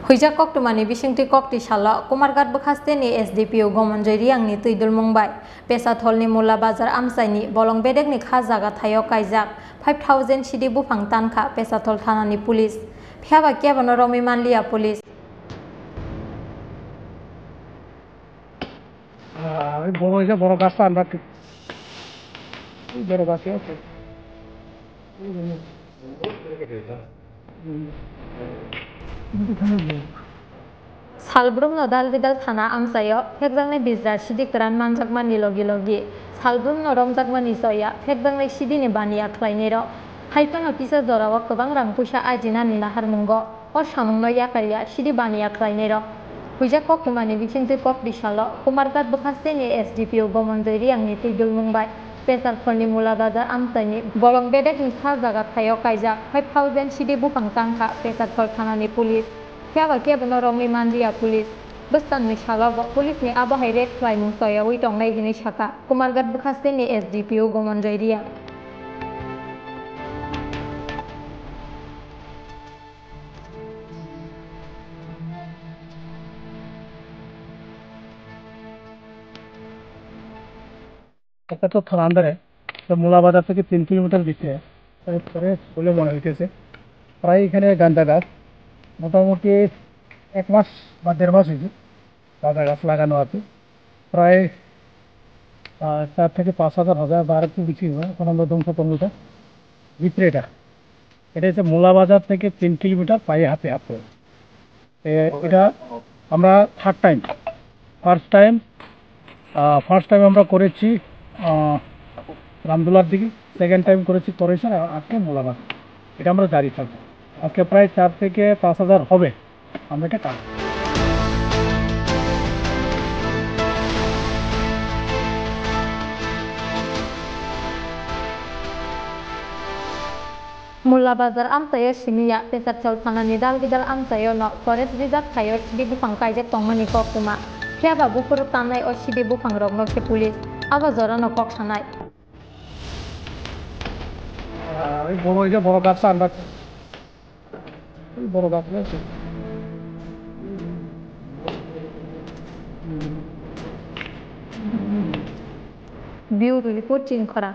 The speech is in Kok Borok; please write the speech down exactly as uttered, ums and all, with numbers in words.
Huijak koktwmani bisingtwi koktwi salo Kumarghat bwkhasteni S D P O Gomonjoy Riyangni twi dulmung bai Pesatholni Mula Bazar amchaini bolong bedekni kha jaga thaio kaijak five thousand sidi buphang tankha Pesathol thanani police. Phiyaba kebono romwi manliya police. Ah, borok, borok gasta andak. Borok gasta. Salbrumno dal bidal thana amchaio phekjaknai bijra sidi kwran manjakmani logi logi salbrumno romjakmani choya phekjaknai sidini baniya khlainairok. Haiphano kisa jorao kwbang rang puisa ajinani naharmungo o samungno yakarya sidi baniya khlainairok. Huijak koktwmani bisingtwi koktwi salo Kumarghat bwkhasteni S D P O Gomonjoy Riyangni twi dulmung bai Pesatholni Mula Bazar amchaini bolong bedekni kha jaga thaio kaijak five thousand sidi buphang tankha Pesatholni police. Phiyaba kebono romwi manliya police. Bwskangni salo bo police ni abo hai raid khlaimung choyawi tongnai hinwi sakha Kumarghat bwkhasteni S D P O Gomonjoy Riyang. এটা তো থানা আন্ডারে, তো মোলা বাজার থেকে তিন কিলোমিটার ভিতরে, তাই পরে বলে মনে হইতেছে। প্রায় এখানে গাঁজা গাছ মোটামুটি এক মাস বা দেড় মাস হয়েছে গাঁজা গাছ লাগানো আছে। প্রায়, আহ, চার থেকে পাঁচ হাজার হবে বা আর একটু বেশি হবে, এখন আমরা ধ্বংস কর্মীটা ভিতরে এটা। এটা হচ্ছে মোলা বাজার থেকে তিন কিলোমিটার পায়ে হাঁটতে হাঁটতে। এ, এটা আমরা থার্ড টাইম, ফার্স্ট টাইম, আহ, ফার্স্ট টাইম আমরা করেছি, আহ, রামদুলার দিকে, সেকেন্ড টাইম করেছি করেছেন, আর আজকে মোলাবাদ। এটা আমরা জারি থাকবো। আজকে প্রায় চার থেকে পাঁচ হাজার হবে আমরা এটা কাজ। Mula bazar amchaio simi ya, Pesatol thanani dal bidal amchaio no forest reserve thaio sidi buphang kaijak tongmani koktwma. Phiyaba buphuru tanai o sidi buphang rokno khe police abo jorano kok sanai. Ah, এই বড়, এই যে বড় গাছটা আমরা, এই বড় গাছ আছে। Bureau report, Chinkhora.